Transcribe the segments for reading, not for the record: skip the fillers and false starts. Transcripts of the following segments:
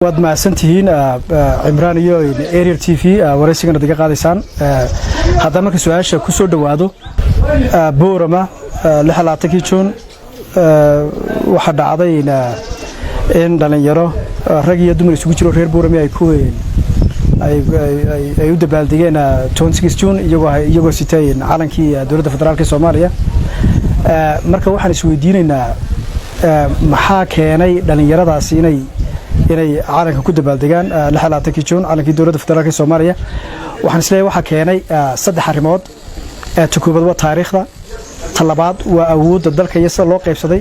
Waad mahadsantihiin, Cimraan iyo Ariel TV, waraysigana ad iga qaadaysaan. Haddaan marka su-aasha ku soo dhowaado, Boorama 26-kii Juun waxaa dhacday in dhallinyaro rag iyo dumar isugu jiro reer Boorame ay ku ay u dabaaldegeen 26 June iyagoo sitay calankii dowladda federaalka Soomaaliya. Marka waxaan isweydiinaynaa, maxaa keenay dhallinyaradaasi inay calanka ku dabaaldegaan 26-kii Juun, calankii dowladda federaalka Soomaaliya? Waxaan isleeyahay waxaa keenay saddex arrimood. Ta koobaad waa taariikhda, ta labaad waa awoodda dalka iyo sida loo qaybsaday,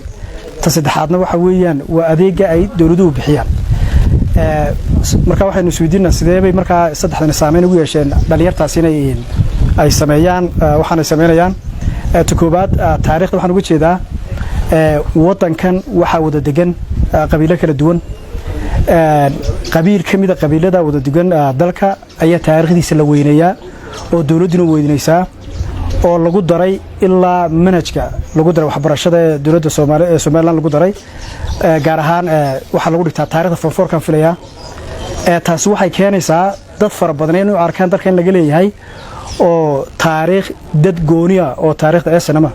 ta saddexaadna waxa weeyaan waa adeegga ay dowladuhu bixiyaan. Marka waxaynu isweydiinaa, sidee bay markaa saddexdani saameyn ugu yeesheen dhalinyartaasi inay ay sameeyaan waxaanay sameynayaan? Ta koobaad, taariikhda, waxaan uga jeedaa waddankan waxaa wada degan qabiilo kala duwan. Qabiil ka mida qabiilada wada degan dalka ayaa taariikhdiisa la weyneeyaa oo dowladduna weynaysaa oo lagu daray ilaa manhajka lagu daray waxbarashada ee dowladda Soomaali ee Somaliland lagu daray. Gaar ahaan waxaa lagu dhigtaa taarikhda form four-kan filayaa. Taasi waxay keenaysaa dad fara badan inay u arkaan dalka in laga leeyahay oo taariikh dad gooniya oo taariikhda SNM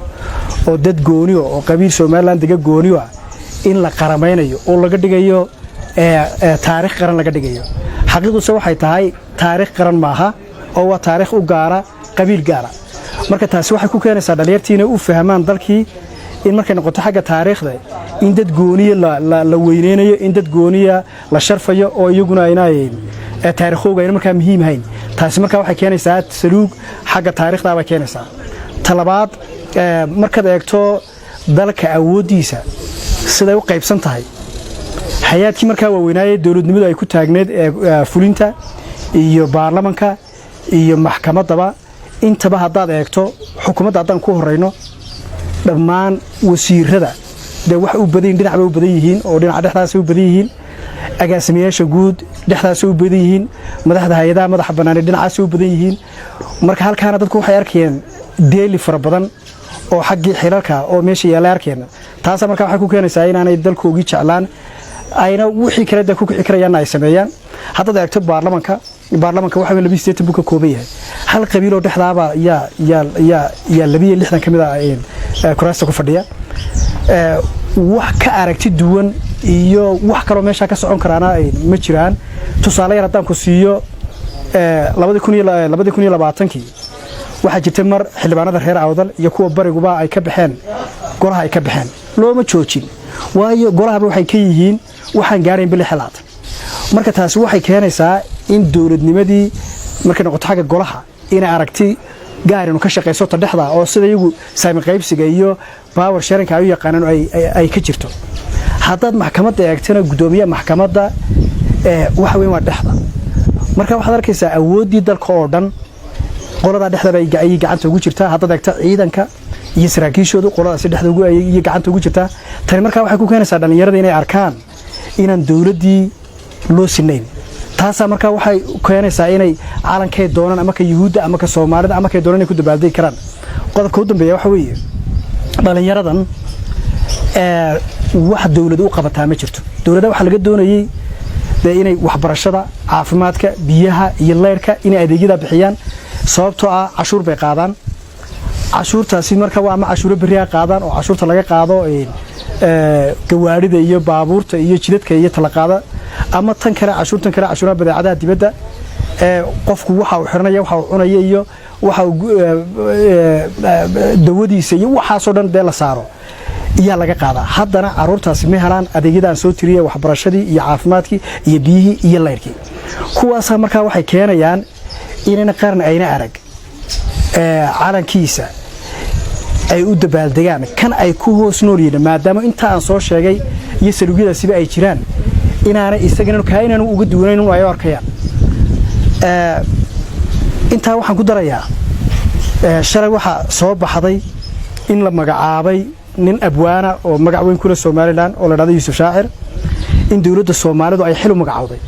oo dad gooniya oo qabiil Somaliland dega gooniyo ah in la qaramaynayo oo laga dhigayo taariikh qaran laga dhigayo. Xaqiiqduse waxay tahay taariikh qaran maaha oo waa taariikh u gaara qabiil gaara. Marka taasi waxay ku keenaysaa dhalinyartii inay u fahmaan dalkii in markay noqoto xagga taariikhda in dad gooniya la weyneynayo, in dad gooniya la sharfayo oo iyaguna ayna taariikhooga ayna markaa muhiim ahayn. Taasi markaa waxay keenaysaa saluug xagga taariikhdaa bay keenaysaa. Ta labaad, markaad eegto dalka awooddiisa siday u qaybsan tahay, hay-aadkii markaa waaweynaayee dowladnimadu ay ku taagneed ee fulinta iyo baarlamanka iyo maxkamaddaba intaba, haddaad eegto xukuumadda, haddaan ku horeyno, dhammaan wasiirada dee wax u badan dhinac bay u badan yihiin oo dhinaca dhexdaasay u badan yihiin, agaasimayaasha guud dhexdaasay u badan yihiin, madaxda hay-adaha madaxa bannaanee dhinacaasay u badan yihiin. Marka halkaana dadku waxay arkayeen deeli fara badan oo xaggii xilalka oo meesha yaallay arkeen. Taasa markaa waxay ku keenaysaa inaanay dalkoogii jeclaan, ayna wixii kale dee ku kici karayaanna ay sameeyaan. Haddaad eegto baarlamanka, baarlamanka waxa 82 buu ka kooban yahay. Hal qabiiloo dhexdaaba yaa 62 ka mid ah kuraasta ku fadhiya. Wax ka aragti duwan iyo wax kaloo meeshaa ka socon karaana ma jiraan. Tusaale yar haddaan ku siiyo, 2020-kii waxaa jirtay mar xildhibaanada reer Awdal iyo kuwa bariguba ay ka baxeen golaha, ay ka baxeen. Looma joojin, waayo golahaba waxay ka yihiin waxaan gaarayn bili xilaatan. Marka taasi waxay keenaysaa in dowladnimadii markay noqoto xagga golaha inay aragti gaarinu ka shaqayso, ta dhexda oo sida iyagu saami qaybsiga iyo power sharing-ka ay u yaqaanaan ay ka jirto. Haddaad maxkamadda eegtana, guddoomiyaha maxkamadda waxa weyn waa dhexda. Marka waxaad arkaysaa awooddii dalka oo dhan qoladaa dhexdaba ayay gacanta ugu jirtaa. Haddaad eegto ciidanka iyo saraakiishoodu, qoladaasi dhexda ayay gacanta ugu jirtaa. Tani markaa waxay ku keenaysaa dhallinyarada inay arkaan inaan dowladdii loo sinayn. Taasaa markaa waxay keenaysaa inay calankay doonaan, ama ka Yuhuudda ama ka Soomaalida ama kay doonaan, inay ku dabaaldegi karaan. Qodobka u dambeeya waxa weeye, dhallinyaradan wax dowlad u qabataa ma jirto. Dowladda waxaa laga doonayey dee inay waxbarashada, caafimaadka, biyaha iyo leyrka inay adeegyada bixiyaan, sababtoo ah cashuur bay qaadaan. Cashuurtaasi marka waa ama cashuuro berriha qaadaan oo cashuurta laga qaado gawaarida iyo baabuurta iyo jidadka iyo talaqaada, ama tan kale, cashuurtan kale, cashuuraha badeecadaha dibadda ee qofku waxa uu xiranaya, waxa uu cunaya iyo waxa uu dawadiisa iyo waxaasoo dhan dee la saaro iyaa laga qaadaa. Haddana caruurtaasi ma helaan adeegyada aan soo tiriyay, waxbarashadii iyo caafimaadkii iyo biyihii iyo layrkii. Kuwaasaa markaa waxay keenayaan inayna qaran ayna arag calankiisa ay u dabaaldegaan kan ay ku hoos nool yihiin, maadaama inta aan soo sheegay iyo saluugyadaasiba ay jiraan, inaanay isagana kaa inaanu uga duwanayn un ay u arkayaan. Intaa waxaan ku darayaa, shalay waxaa soo baxday in la magacaabay nin abwaana oo magac weyn kule Somaliland oo la dhahdo Yuusuf Shaacir, in dowladda Soomaalidu ay xil u magacowday.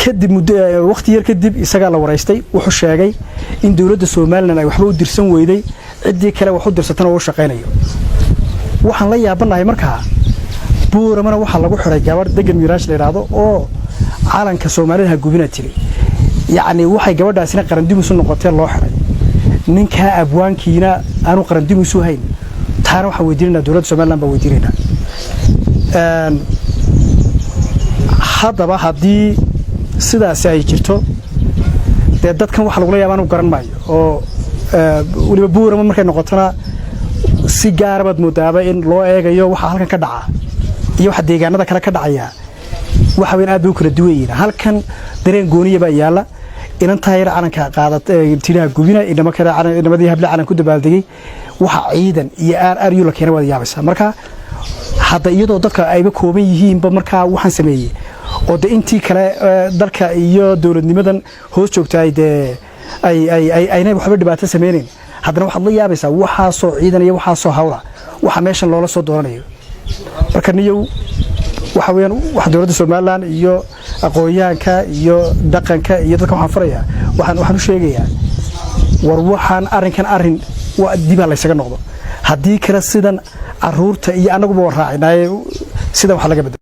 Kadib muddo waqti yar kadib isagaa la waraystay. Wuxuu sheegay in dowladda Somaliland ay waxba u dirsan weyday, ciddii kale wax u dirsatana oo u shaqaynayo. Waxaan la yaabanahay markaa Booramana waxaa lagu xiray gabadh Degan Miiraash la yidhaahdo oo calanka Soomaalida ha gubina tiri. Yacni waxay gabadhaasina qarandimusu noqotee loo xiray. Ninkaa abwaankiina aanu qarandimusu hayn. Taana waxaan weydiinaynaa dowladda Somaliland baan weydiinaynaa. Haddaba haddii sidaasi ay jirto, dee dadkan waxa lagula yaaba anu garan maayo. Oo weliba Buurama markay noqotona si gaara baad moodaaba in loo eegayo. Waxa halkan ka dhaca iyo waxa deegaanada kale ka dhacaya waxa weyn aad bay u kala duwan yihiin. Halkan dareen gooniya baa yaalla. Inantaa yar calanka qaadat tidhaha gubina, inama kale, inamadii hable calan ku dabaaldegay, waxa ciidan iyo aar la keenay, waad yaabaysaa. Marka hadda iyadoo dadka ayba kooban yihiinba, markaa waxaan sameeyey oo de intii kale dalka iyo dowladnimadan hoos joogtaay dee ay ay ay aynay waxba dhibaato sameynayn, haddana waxaad la yaabaysaa waxaasoo ciidan iyo waxaasoo hawla waxa meeshan loola soo dooranayo. Marka niyow, waxa weeyaan waxa dowladda Somaliland iyo aqoonyahanka iyo dhaqanka iyo dadka waxaan farayaa, waxaan u sheegayaa, war waxaan arrinkan arrin dibaa laysaga noqdo. Haddii kale sidan caruurta iyo annaguba waan raacinaaye, sidan wax laga bedelo.